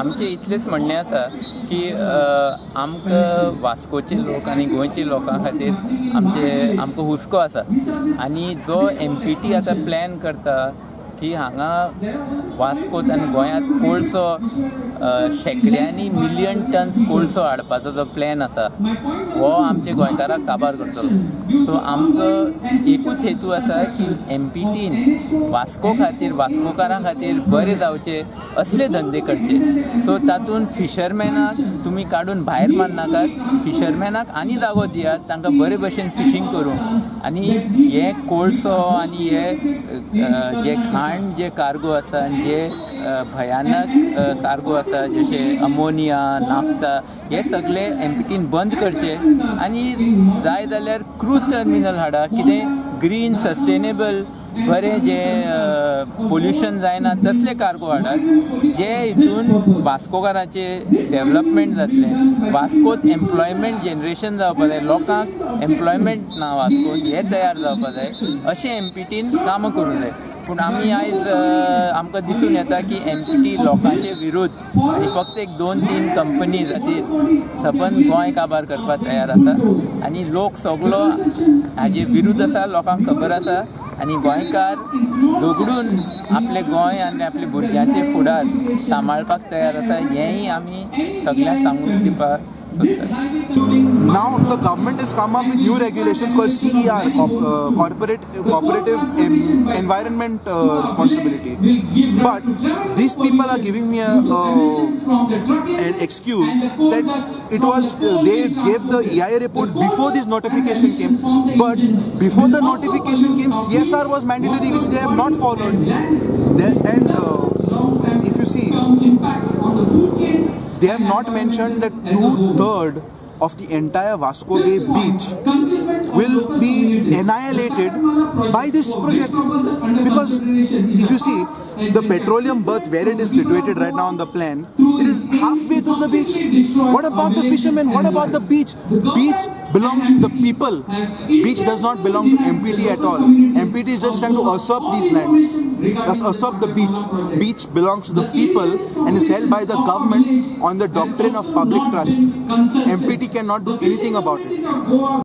आमचें इतलेंच म्हणणें आसा की आमकां वास्कोचे लोक आनी गोंयचे लोकां खातीर आमचे आमकां हुस्को आसा आनी जो एमपीटी आतां प्लॅन करता की हांगा वास्कोत आनी गोंयांत कोळसो शेंकड्यांनी मिलियन टन्स कोळसो हाडपाचो जो प्लॅन आसा हो आमच्या गोंयकाराक काबार करतलो. सो आमचो एकूच हेतू आसा की एमपीटीन वास्को खातीर, वास्कोकारां खातीर बरें जावचें असले धंदे करचे. सो तातूंत फिशरमॅनाक तुमी काडून भायर मारनाकात, फिशरमॅनाक आनी जागो दियात, तांकां बरे भशेन फिशींग करूंक. आनी हे कोळसो आनी हे जे घाण जे कार्गो आसा आनी जे भयानक कार्गो आसा जशे अमोनिया, नाफ्ता, हे सगळे एमपीटीन बंद करचे आनी जाय जाल्यार क्रूज टर्मिनल हाडा, कितें ग्रीन सस्टेनेबल बरें जे पोल्युशन जायना तसले कार्गो हाडात, जे हितून वास्कोकारांचे डेवलपमेंट जातलें, वास्कोत एम्प्लॉयमेंट जनरेशन जावपा जाय, लोकांक एम्प्लॉयमेंट ना वास्कोत हें तयार जावपा जाय, अशें एमपीटीन कामां करूंक जाय. पूण आमी आयज आमकां दिसून येता की एमपीटी लोकांचे विरुद्ध आनी फक्त एक 2-3 कंपनी खातीर सबंद गोंय काबार करपाक तयार आसा आनी लोक सगलो हाजे विरुद्ध आसा, लोकांक खबर आसा आनी गोंयकार झगडून आपलें गोंय आनी आपल्या भुरग्यांचे फुडार सांबाळपाक तयार आसा हेंय आमी सगल्यांक सांगून दिवपाक सोदतात. Now the government has come up with new regulations called CER, Corporate Environment Responsibility. But these people are giving me an excuse that it was they gave the EIA report before this notification came. But before the notification came, CSR was mandatory, which they have not followed. And if you see, they have not mentioned that 2/3 of the entire Vasco Bay beach will be annihilated by this project. Because if you see, the petroleum berth where it is situated right now on the plan, it is halfway through the beach. What about the fishermen? What about the beach? Beach belongs to the people. Beach does not belong to MPT at all. MPT is just trying to usurp these lands, just usurp the beach. Beach belongs to the people and is held by the government on the doctrine of public trust. MPT cannot do anything about it.